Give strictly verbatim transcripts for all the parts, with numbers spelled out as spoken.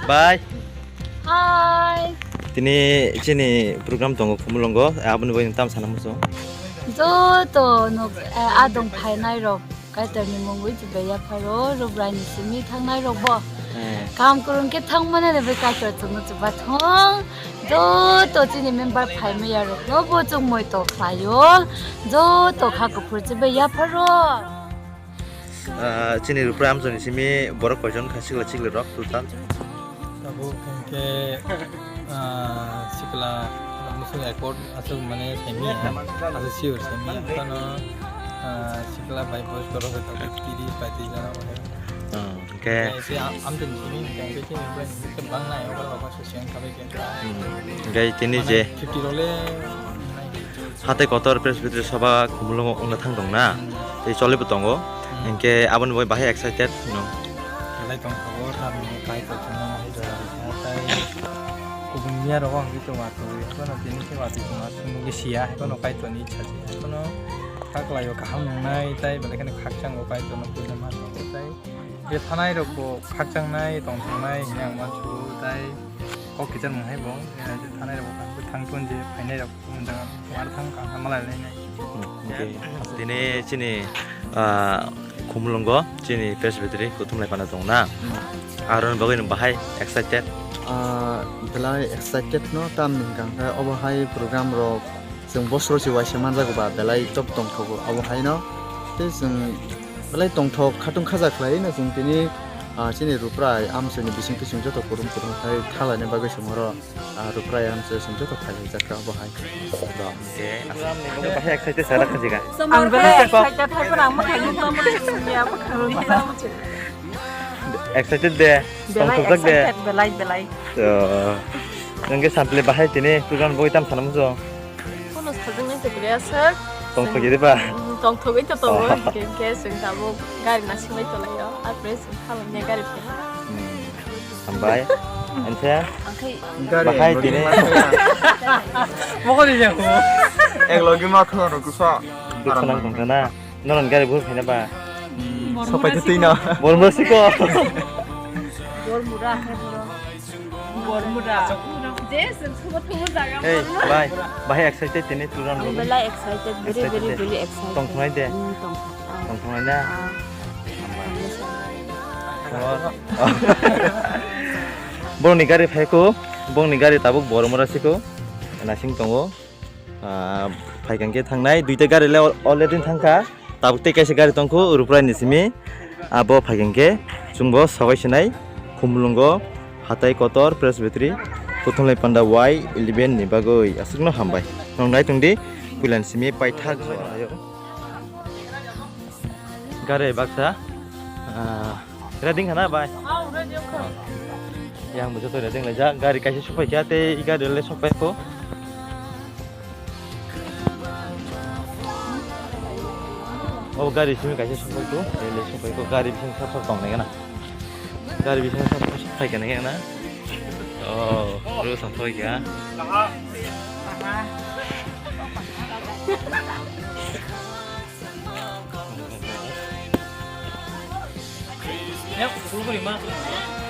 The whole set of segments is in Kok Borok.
Bye. Hi. Tini chini program tongo Khumulwngo, aboni bagwi tam sana muchung. Joto nok, eh, adong phainai rok Kaitorni mungwi chubai yapharo, Rubrai ni simi thangnai rok bo. Eh. Kam kurung khe thangmani rwbai Kaitor chwngno chuba thung. Joto chini member phaimaya rok no bo chwngmoi to khlaio. Joto kha kuphur chubai yapharo. Ah, chini Rupra amchoni simi borok koijon kha sikla sikli rok total? Tabuk hwnkhe, ah, sikla musuk ekot aswk mane semi, aswk sure semi, phano, ah, sikla bai boys borok khe tabuk tris paitris jona. Ah, hwnkhe. Hwnkhe se am-, amchoni simi hwnkhe hwnkhe chini Rupra hwnkhe bang nai, obo rok se seng khabai khe. Hmm, hwnkhe tini je fifty rok le nai. Hatai kotor Presbytery Sabha Khumulwngo wngna thang tong na, tei cholibo tongo. Hmm. Hinkhe aboni bagwi bahai excited no? Belai tongthogo, tamni Kaitor chwngno mahai jora rijak, tei kubun miya rogo ang tei watwi, haikhe no tini khe watwi tongma chwng nugwi siya, haikhe no Kaitorni ichha se, haikhe no kha kwlaio kaham wngnai, tei belai kheno khakchango Kaitorno puila ma tongo, tei je thanai rokbo khakchangnai, tongthoknai hinwi ang uansukgo, tei kok kichar mwngnai bo, je thanai rokbo thang thun je phainai rok. Tini chini, ah, Khumulwngo chini Presbytery kuthumlai panda tong na. Hmm. Aroni bagwi no bahai excited. Ah, belai excited no, tamni hwnkha khe obo hai program rok chwng bosoro se uaisa manjago ba, belai top tongthogo obo hai no. Tei chwng belai tongthok khatung khaja khlai no chwng tini, ah, chini Ruprai amchoni bisingtwi chwng joto kurum kurum khai thalaina bagwi chwng oro. Ah, Ruprai amchoi song joto phailaijak kha obo hai. Bo, hwnkhe, program ni bagwi bahai excited sara kha jega. Ang belai excited hai, phano ang mwkhang nukma mwkhang nukya, mwkhang nukya. Excited de, belai tongthokjak de. Excited, belai, belai. To, hwnkhe sampli bahai tini program ni bagwi tamo sana muchung? Kono sajwk nai se belai aswk. Tongthokya de ba? Mm, tongthogwi to tongo, oh, hwnkhe, hwnkhe chwng tabuk gari naisingbai tonglaio, apre chwng thalangya gari phai. Hmm. Hambai. Ansa? Gari bahai tini. Mokol ni jago. Ek logi ma thona rok sa. Dukha nang tong na. Nono gari buh phina ba. Sopai tu tino. Bormura siko. Bormura, Bormura. Bormura. Je, sen sumo tumo jaga. Hey, Bormura. Bhai. Bhai excited tini program. Ang belai excited, very, excited very, de. Very excited. Tong thunai de. Hmm, tong thunai. Tong thunai na. Ah. Borokni gari phaiko, borokni gari tabuk Boromura siko, nasing tongo. Ah, phaikang khe thangnai, duita gari le al-, already thangkha, tabuk tei kaisa gari tongkho, Ruprai ni simi, abo phaikang khe chwngbo sabai sinai, Khumulwngo hatai kotor Presbytery, Kuthumlai Panda Y eleven ni bagwi, aswkno hambai. Nong nai tongdi, puila ni simi paithak. Gari baksa, ah, ready khana bai? Oh, ready wngkha. Yang bo joto ready laijak, gari kaisa sokpai kha tei gari le sokpai kho. Oh, gari simi kaisa sokpai kho, tei le sokpai kho, gari bising sap sap tong nai gana. Gari bising sap sap phai kha nai gana. Oh, ro sam phai kha.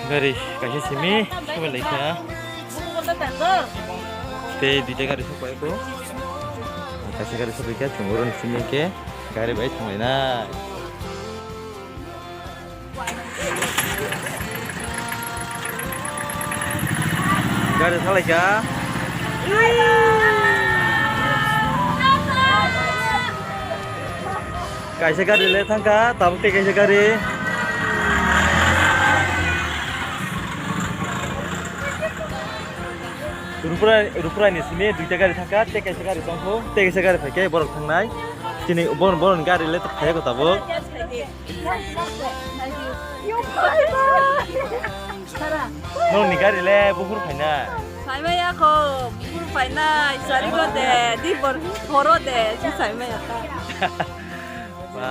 Gari kaisa simi sobai laikha. Tei duita gari sobai ko. Kaisa gari sobai kha, chwng oro ni simi khe gari bai thanglainai. Gari thalaikha. Kaisa gari le thangkha, tabuk tei kaisa gari. Rupra, Rupra ni simi duita gari thangkha, tei kaisa gari tongkho, tei kaisa gari phaikhe borok thangnai. Chini bor-, borokni gari le phaiya kho tabuk. Nokni gari le buphuru phainai? Saimaya kho, buphuru phainai, sarigo de, dibor horo de, si saimaya ta. Ba.